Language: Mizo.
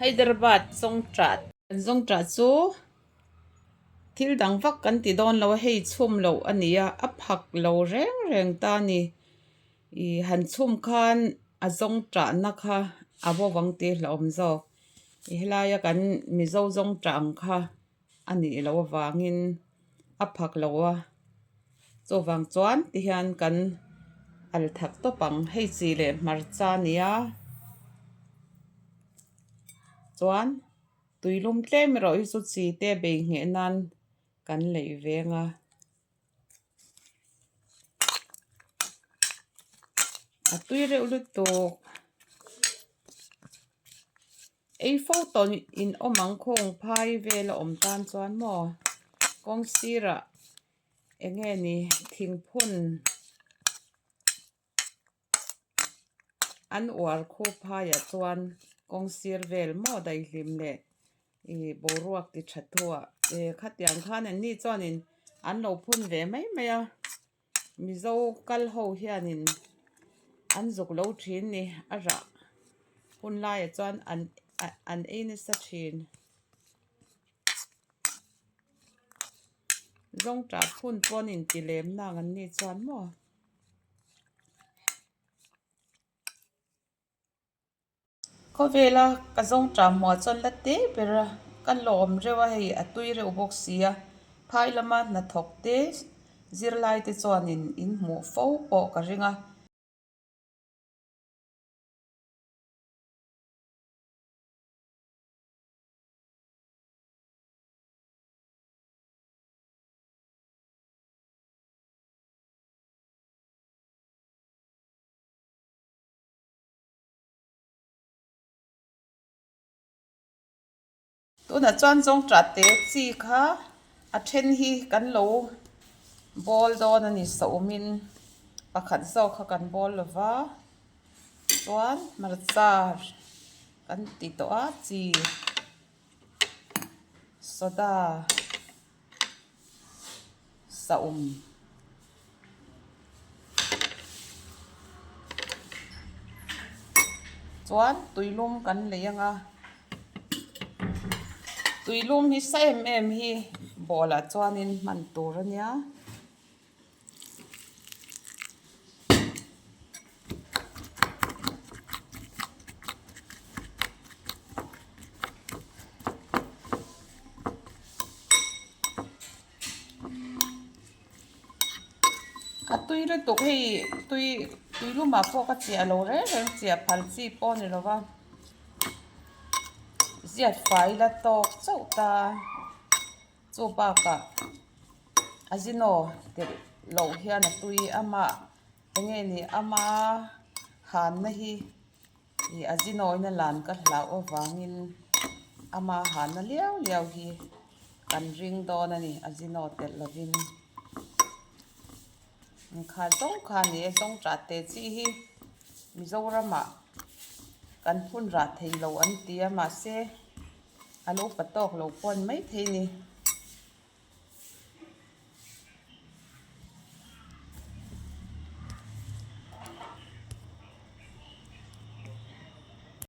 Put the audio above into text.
Hyderabad zawngṭah zawngṭah chu thil dang vak kan ti dawn lo a hei chhum loh a ni a a phak lo reng reng ta a ni ih han chhum khan a zawngṭahna kha a bo vang tih hlauhawm zawk helaia kan mizo zawngṭah ang kha a nih loh avangin a phak lo a chuvang chuan tihian kan al thak tawp ang hei chi leh hmarcha a ni a chuan tuilum tlem erawh hi chu chi te bei ngheh nan kan leih veng a. A tui reuh lutuk. Ei fo tawh in awm ang khawng phai vel a awm tan chuan maw kawng sirah eng nge ni thingphun an uar khu phaiah chuan kawng sir vel maw daihlim leh ih boruak ti tha thuah eh khatiang khan an ni chuanin an lo phun ve mai mai a. Mizo kal ho hianin an zuk lo thin ni a rah hun laiah chuan an an ei nasa thin. Zawngṭah phun pawh an inti lem nang an ni chuan maw. Khawvela ka zawngṭah hmuah chuan la te ber a, ka lawm reuh a hei a tui reuh bawk si a, phai lama hnathawk te zirlai te chuanin in hmuh fo pawh ka ring a. Tunah chuan zawngṭah te chi kha a then hi kan lo bawl dawn a ni sawmin pakhat zawk kha kan bawl lo va chuan hmarcha kan ti tawh a chi soda. Saum. Chuan tuilum kan lei ang a, tuilum hi sa em em hi bawlah chuanin hman tur a nia. A tui lutuk hei tui tui lumah pawh ka chiah lo reng reng chiah phal chi pawh a ni lo va ziat fai la tawk chauh ta chu bakah a zinaw telh loh hian a tui amah eng nge ni ama hanna hi. Ih a zinawina lan ka hlauh avangin ama hana liau liau hi kan ring dawn a ni a zinaw telh lovin kha zawng kha a ni e zawng tah te chi hi Mizoramah kan phun rah thei lo an ti a mahse a lo pa tawk lo pawh a ni maithei a ni.